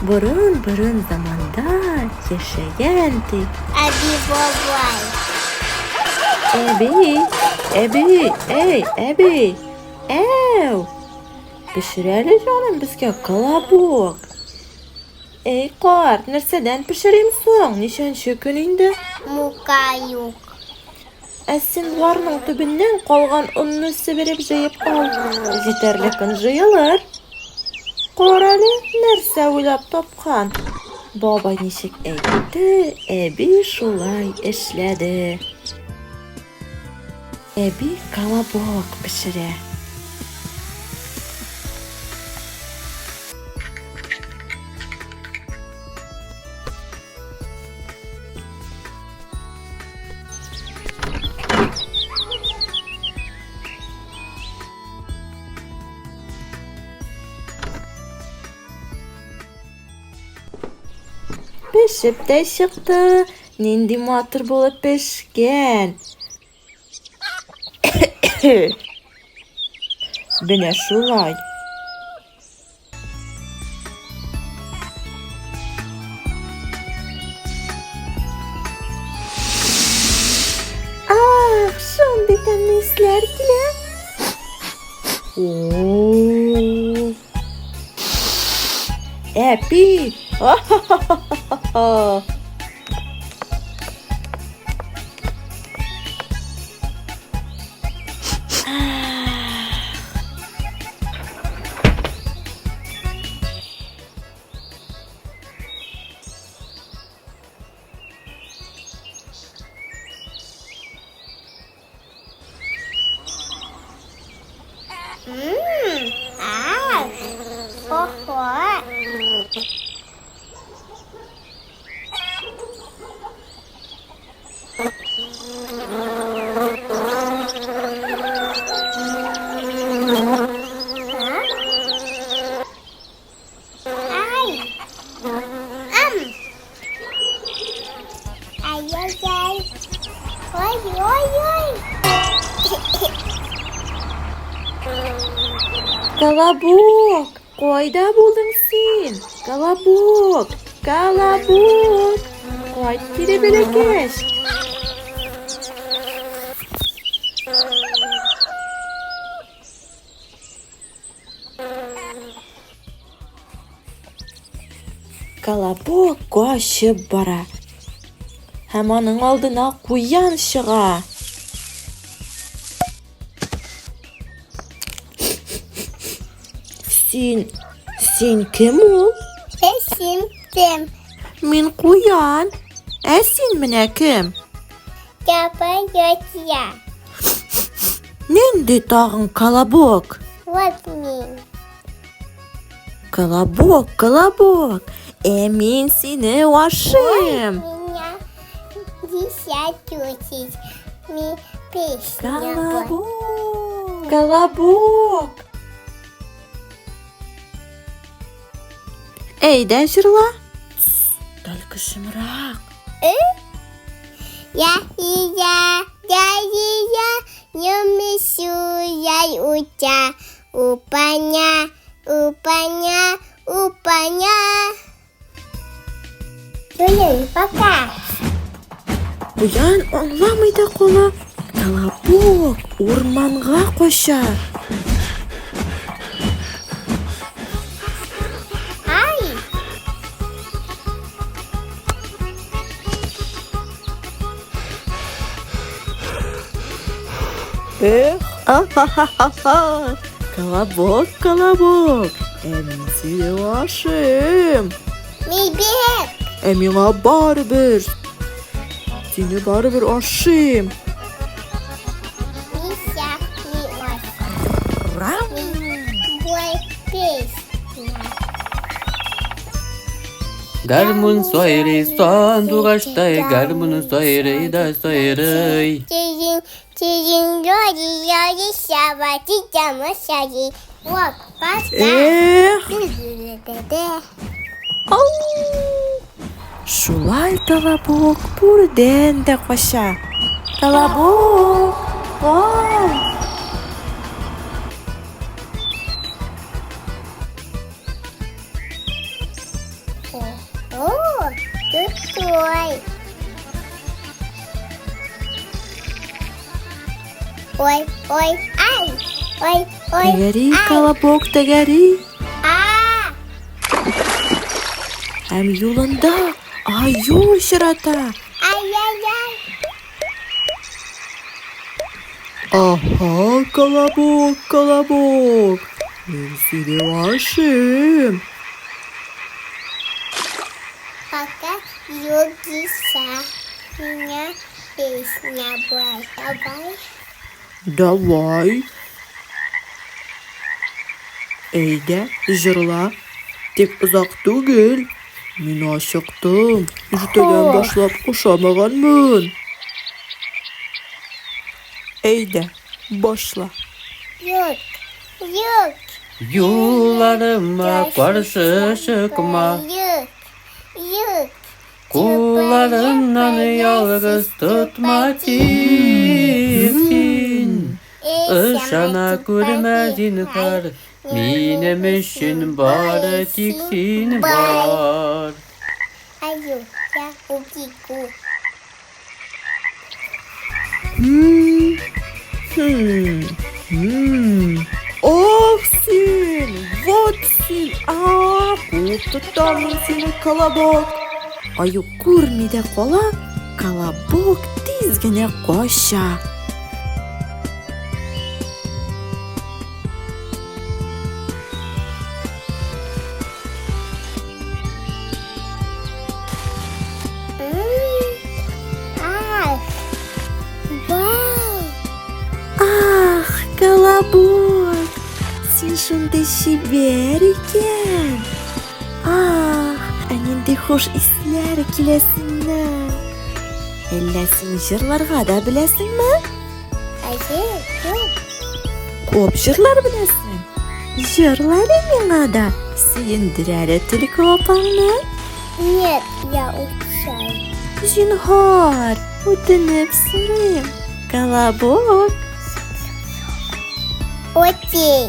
Борын-борын заманда яшәгән ди. Әби бабай. Әби, әби, әй, әби, әү! Пешер әле, җаным, безгә колобок. Әй, карт, нәрсәдән пешерим соң? Ничәнче көн инде? Мука юк. Ә син ларның төбеннән калган онны себереп җыеп ал. Җитәрлек он җыелыр. Карале, нәрсә уйлап тапкан. Бабай ничек әйтте, әби шулай эшләде. Әби колобок пешерә. Пешеп тә чыкты. Нинди матур булып пешкән. Менә шулай. Ах, шундый тәмле исләр килә. О! Әпи! Ха-ха-ха-ха! М, а, охо. Ай. Ам. Ай-яй-яй. Ой-ой-ой. Колобок, кайда булдың син? Колобок, колобок. Кайт кире бәләкәч. Колобок качып бара. Һәм аның алдына куян чыга. Син, син кем ул? Ә син кем? Мин куян. Ә син менә кем? Тапа я. Нинди тагын колобок? Вот мин. Колобок, колобок, ә мин сине ашыйм. Меня десять ми песня. Колобок, колобок. Әйдә җырла. Только шымрак. Я и я, я и я, не мишу я утя. Упаня, упаня, упаня. Блин, пока. Куян аңламый да кала. Колобок урманга кача. Ай! Эх, ахахаха! Колобок, колобок, ә мин сине ашыйм. Мибек! Ә миңа барыбер. Сине барыбер ашыйм. Мися, миос. Бой песня. Гармун сайрый сандугачтай, гармун сайрый да сайрый. Тирин, тирин, лори, лори, сява, титя, масяри. Вот, паста. Эх, Ды-ды-ды-ды. ау! Шулай Колобок бүрдән дә кача. Колобок, кал! Ой, ой, ай. Ой, ой, Тәгәри, ай. колобок, тәгәри. А, Һәм юлында аю очрата. ай-яй-яй. Аһа, колобок, колобок, мин сине ашыйм. Пока югиса. Меня песня была. Давай. Давай. Әйдә, җырла. Тик озак түгел. Мин ачыктым. Иртәдән Ох. башлап ашамаганмын. Әйдә, башла. Юк, юк. Юлларыма каршы чыкма. Юк, юк. Кулларыңнан ялгыз тотма тик син. Ышана күрмә, зинһар, минем өчен бары тик син бар. Аю, я убегу. Хм. Хм. Хм. Ох син, вот син, а, куып тотам мин сине, колобок. Аю күрми дә кала, колобок тиз генә кача. М, Ах, вау. Ах, колобок, син шундый чибәр икән. Ах, ә нинди хуш исләр килә синнән. Әллә син җырларга да беләсеңме? Әйе, юк. Күп җырлар беләсең. Җырла әле миңа да, сөендер әле төлке апаңны. Нет, я учаю. Зинһар, үтенеп сорыйм. Колобок. Окей.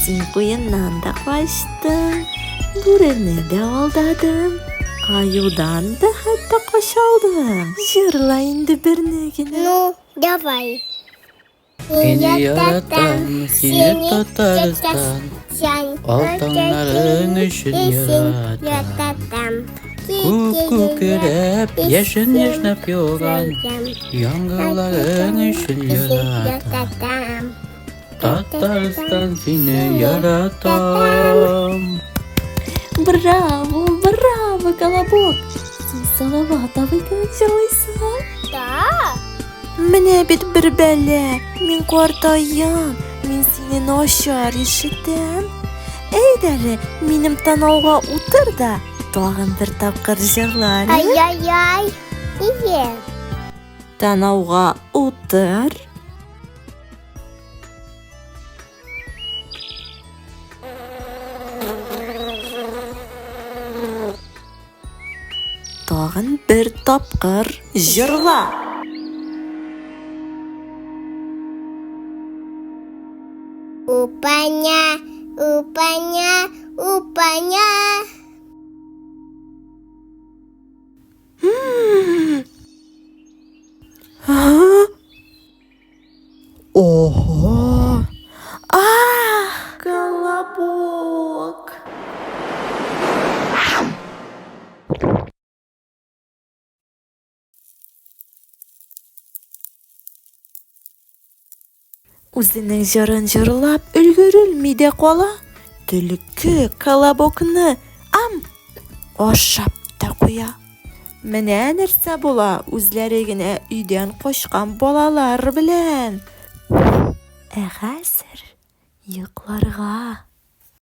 Син куеннан да качтың, бүрене дә алдадың, аюдан да хәтта кача алдың. Җырла инде берне генә. Ну, давай. Сине яратам, сине Татарстан. Ал таңнарың өчен яратам. Күк күкрәп, яшен яшьнәп яуган яңгырларың өчен яратам. Татарстан, сине яратам. Браво, браво, Колобок! Син Салават абый кебек җырлыйсың. Да. Менә бит бер бәла, мин картаям, мин сине начар ишетәм. Әйдә әле, минем танауга утыр да, тагын бер тапкыр җырла әле. Ай-яй-яй. Ие. Танауга утыр. Тагын бер тапкыр җырла. Упаня, упаня, упаня. А? Ого! Ах, колобок! Үзенең җырын җырлап өлгерелми дә кала, төлке колобокны ам ашап та куя. Менә нәрсә була үзләре генә өйдән качкан балалар белән. Ә хәзер йокларга.